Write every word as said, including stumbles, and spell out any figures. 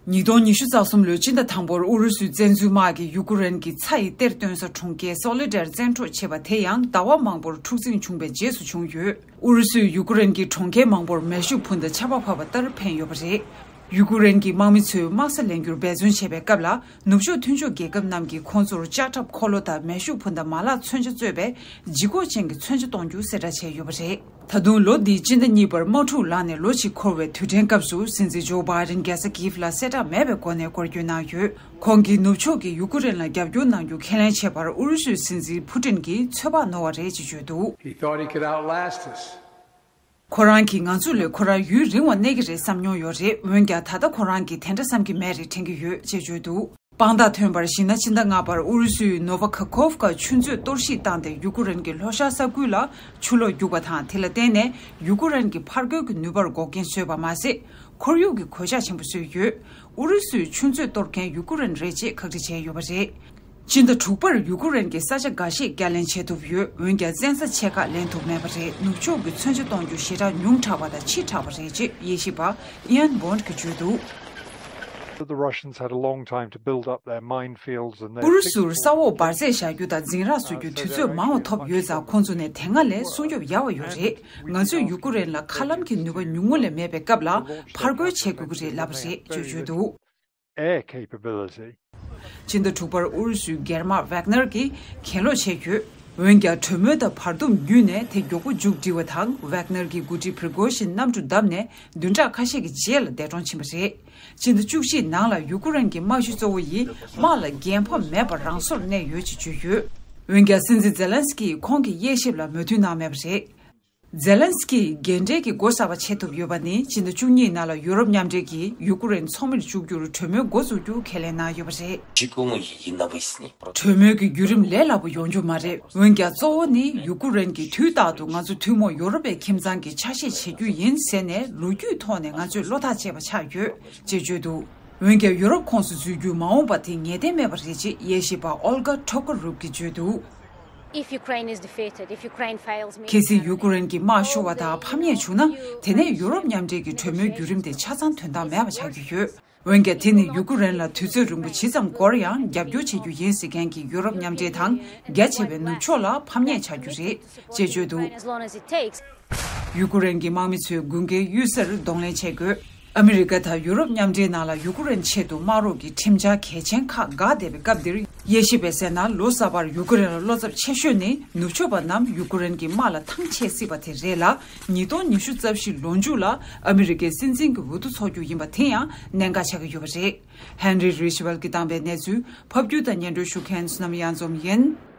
ཉིས་སྟོང་ཉི་ཤུ་རྩ་གསུམ་ལོའི་སྤྱི་ཟླ་དང་པོར་ཨུ་རུ་སུའི་བཙན་འཛུལ་དམག་གིས་ཡུ་ཀེ་རེན་གྱི་ཚྭ་ཡི་གཏེར་བཏོན་ས་གྲོང་ཁྱེར་སོ་ལེ་ཌར་བཙན་འཕྲོག་བྱས་པ་དེ་ཡང་ཟླ་བ་མང་པོར་འཁྲུག་འཛིང་བྱུང་བའི་རྗེས་སུ་བྱུང་ཡོད། ཨུ་རུ་སུས་ཡུ་ཀེ་རེན་གྱི་གྲོང་ཁྱེར་མང་པོར་མེ་ཤུགས་འཕུར་མདའ་ཆར་པ་བབས་པ་ལྟར་འཕེན་ཡོད་པ་རེད། ཡུ་ཀེ་རེན་གྱི་དམག་མི་ཚོས་དམག་ས་ལེན་རྒྱུར་འབད་བརྩོན་བྱེད་པའི་སྐབས་ལ། ནུབ་ཕྱོགས་མཐུན་ཕྱོགས་རྒྱལ་ཁབ་རྣམས་ཀྱིས་ཁོང་ཚོར་ལྕགས་ཁྲབ་འཁོར་ལོ་དང་མེ་ཤུགས་འཕུར་མདའ་མ་ལག་མཚོན་ཆ་གཙོས་པའི་ལྗིད་ཁོག་ཅན་གྱི་མཚོན་ཆ་གཏོང་རྒྱུ་གསལ་བསྒྲགས་བྱས་ཡོད་པ་རེད། ད་དུང་ལོ་འདིའི་སྤྱི་ཟླ་གཉིས་པར་དམག་འཁྲུག་ལངས་ནས་ལོ་གཅིག་འཁོར་བའི་དུས་དྲན་སྐབས་སུ། སྲིད་འཛིན་ཇོ་བྷའི་ཌེན་རྒྱལ་ས་ཀིབ་ལ་གསལ་བསྒྲགས་མེད་པའི་སྒོ་ནས་སྐོར་སྐྱོད་གནང་ཡོད། ཁོང་གིས་ནུབ་ཕྱོགས་ཀྱིས་ཡུ་ཀེ་རེན་ལ་རྒྱབ་སྐྱོར་གནང་རྒྱུ་ཁས་ལེན་བྱས་པར་ཨུ་རུ་སུའི་སྲིད་འཛིན་ཕུ་ཏིན་གྱིས་ཚོད་དཔག་ནོར་བ་རེད་ཅེས་བརྗོད་འདུག He thought he could outlast us. ཁོ་རང་གིས་ང་ཚོ་ལས་ཁོ་རང་ཡུན་རིང་བ་གནས་ཀྱི་རེད་བསམ་མྱོང་ཡོད་རེད། འོན་ཀྱང་ད་ལྟ་ཁོ་རང་གིས་དེ་འདྲ་བསམ་གྱི་མེད་རེད་དྲན་གྱི་ཡོད་ཅེས་བརྗོད་འདུག་དཔང་རྟགས་ཐོན་པར་གཞིགས་ན། ཕྱི་ཟླ་ལྔ་པར་ཨུ་རུ་སུའི་ནོ་ཝ་ཁ་ཁོབ་ཀ་ཆུ་མཛོད་གཏོར་བཤིག་བཏང་སྟེ། ཡུ་ཀེ་རེན་གྱི་ལྷོ་ཤར་ས་ཁུལ་ལ་ཆུ་ལོག་རྒྱུག་པ་དང་། དེ་ལ་བརྟེན་ནས་ཡུ་ཀེ་རེན་གྱི་ཕར་རྒོལ་གྱི་ནུས་པར་འགོག་རྐྱེན་བཟོས་པ་མ་ཟད། ཁོར་ཡུག་གི་གོད་ཆག་ཆེན་པོ་བཟོས་ཡོད། ཨུ་རུ་སུའི་ཆུ་མཛོད་གཏོར་མཁན་ཡུ་ཀེ་རེན་རེད་ཅེས་ཁག་དཀྲི་བྱས་ཡོད་པ་རེད། སྤྱི་ཟླ་དྲུག་པར་ཡུ་ཀེ་རེན་གྱིས་ས་ཆ་འགའ་ཤས་བསྐྱར་ལེན་བྱེད་ཐུབ་ཡོད། འོན་ཀྱང་བཙན་ས་ཆེ་ཁག་ལེན་ཐུབ་མེད་པ་རེད། ནུབ་ཕྱོགས་ཀྱི་མཚོན་ཆ་གཏོང་རྒྱུ་ཞེ་དྲག་ཉུང་དྲགས་པ་དང་ཕྱིས་དྲགས་པ་རེད་ཅེས་དབྱེ་ཞིབ་པ་Ian Bond གྱིས་བརྗོད་འདུག But the Russians had a long time to build up their minefields and their ཨུ་རུ་སུར་ས་འོག་འབར་རྫས་བཞག་རྒྱུ་དང་འཛིང་རགས་བཟོ་རྒྱུའི་དུས་ཚོད་མང་བ་ཐོབ་ཡོད་ཙང་། ཁོང་ཚོ་ནས་དེ་སྔ་ལས་སྲུང་སྐྱོབ་ཡག་པ་ཡོད་རེད། ང་ཚོས་ཡུ་ཀེ་རེན་ལ་མཁའ་ལམ་གྱི་ནུས་པ་ཉུང་ངུ་ལས་མེད་པའི་སྐབས་ལ་ཕར་རྒོལ་བྱེད་དགོས་ཀྱི་རེད་ལབ་པ་རེད་ཅེས་བརྗོད་འདུག Air capability. སྤྱི་ཟླ་དྲུག་པར་ཨུ་རུ་སུའི་སྒེར་དམག་ཝེག་ནར་གྱིས་གྱེན་ལོག་བྱས་ཡོད། འོན་ཀྱང་གྲོས་མོལ་དང་བར་འདུམ་བརྒྱུད་ནས་དེ་མགྱོགས་པོ་མཇུག་སྒྲིལ་བ་དང་། ཝེག་ནར་གྱི་འགོ་ཁྲིད་པྲི་གོ་ཤིན་གནམ་གྲུ་བརྡབས་ནས་བདུན་ཕྲག་ཁ་ཤས་ཀྱི་རྗེས་ལ་འདས་གྲོངས་ཕྱིན་པ་རེད། སྤྱི་ཟླ་བཅུ་གཅིག་ནང་ལ་ཡུ་ཀེ་རེན་གྱི་དམག་སྤྱི་གཙོ་བོ་ཡིས་དམག་ལ་འགན་ཕམ་མེད་པར་རང་སོར་གནས་ཡོད་ཅེས་བརྗོད་ཡོད། འོན་ཀྱང་སྲིད་འཛིན་ཛེ་ལན་སི་ཀིས་ཁོང་གི་དབྱེ་ཞིབ་ལ་མོས་མཐུན་གནང་མེད་པ་རེད། ཛེ་ལན་སི་ཀིས་རྒན་གྲས་ཀྱི་སྒོ་གསར་པ་ཕྱེ་ཐུབ་ཡོད་པ་ནི། སྤྱི་ཟླ་བཅུ་གཉིས་ནང་ལ་ཡུ་རོབ་མཉམ་འབྲེལ་གྱིས་ཡུ་ཀེ་རེན་ཚོགས་མིར་བཅུག་རྒྱུར་གྲོས་མོལ་འགོ་འཛུགས་རྒྱུ་ཁས་ལེན་གནང་ཡོད་པ་རེད། གྲོས་མོལ་གྱི་བརྒྱུད་རིམ་ལས་སླ་པོ་ཡོང་རྒྱུ་མ་རེད། འོན་ཀྱང་གཙོ་བོ་ནི་ཡུ་ཀེ་རེན་གྱིས་དུས་རྟག་ཏུ་ང་ཚོ་ཐུན་མོང་ཡོ་རོབ་པའི་ཁྱིམ་ཚང་གི་ཆ་ཤས་བྱེད་རྒྱུ་ཡིན་ཟེར་ནས་ལོ་རྒྱུས་ཐོག་ནས་ང་ཚོས་བློ་ཐག་བཅད་པ་ཆགས་ཡོད་ཅེས་བརྗོད་འདུག་འོན་ཀྱང་ཡུ་རོབ་ཁོངས་སུ་འཛུལ་རྒྱུའི་མ་འོངས་པ་དེ་ངེས་གཏན་མེད་པ་རེད་ཅེས་དབྱེ་ཞིབ་པ་ཨོལ་གྷ་ཐོ་ཀ་རུབ་ཀྱིས་བརྗོད་འདུག If Ukraine is defeated, if Ukraine fails me, གལ་སྲིད་ཡུ་ཀེ་རེན་གྱི་དམག་ཤོར་བ་དང་ཕམ་ཉེས་བྱུང་ན། དེ་ནས་ཡུ་རོབ་མཉམ་འབྲེལ་གྱི་གྲོས་མོལ་བརྒྱུད་རིམ་དེ་ཆ་ཚང་དོན་དག་མེད་པ་ཆགས་ཀྱི་ཡོད། འོན་ཀྱང་དེ་ནི་ཡུ་ཀེ་རེན་ལ་དུས་ཚོད་རིང་པོ་ཇི་ཙམ་འགོར་ཡང་རྒྱབ་སྐྱོར་བྱེད་རྒྱུ་ཡིན་ཟེར་མཁན་གྱི་ཡུ་རོབ་མཉམ་འབྲེལ་དང་། རྒྱ་ཆེ་བའི་ནུབ་ཕྱོགས་ལ་ཕམ་ཉེས་ཆགས་རྒྱུ་རེད་ཅེས་བརྗོད་འདུག As long as it takes. ཡུ་ཀེ་རེན་གྱི་དམག་མི་ཚོས་དགུན་ཁའི་གཡུལ་སར་གདོང་ལེན་བྱེད་དགོས། ཨ་མི་རི་ཀ་དང་ཡུ་རོབ་མཉམ་འབྲེལ་ནང་ལ་ཡུ་ཀེ་རེན་ཆེད་དུ་དམག་རོགས་ཀྱི་ཁྲིམས་འཆར་གལ་ཆེན་ཁག་འགག་བསྡད་པའི་སྐབས་འདིར། དབྱེ་ཞིབ་པས་གསལ་ན། ལོ་གསར་པར་ཡུ་ཀེ་རེན་ལ་བློ་འཚབ་ཆེ་ཤོས་ནི་ནུབ་ཕྱོགས་པ་རྣམས་ཡུ་ཀེ་རེན་གྱི་དམག་ལ་ཐང་ཆད་སྲིད་པ་དེ་རེད་ལ། ཉིས་སྟོང་ཉི་ཤུ་རྩ་བཞི་ལོ་མཇུག་ལ་ཨ་མི་རི་ཀའི་སྲིད་འཛིན་གྱི་འོས་བསྡུ་འཚོགས་རྒྱུ་ཡིན་པ་དེ་ཡང་གནད་འགག་ཆགས་ཀྱི་ཡོད་པ་རེད། ཧན་རི་རི་ཤི་ཝལ་གྱིས་བཏང་པའི་གནས་ཚུལ་ཕབ་སྒྱུར་དང་སྙན་སྒྲོན་ཞུ་མཁན་བསོད་ནམས་གཡང་འཛོམས་ཡིན།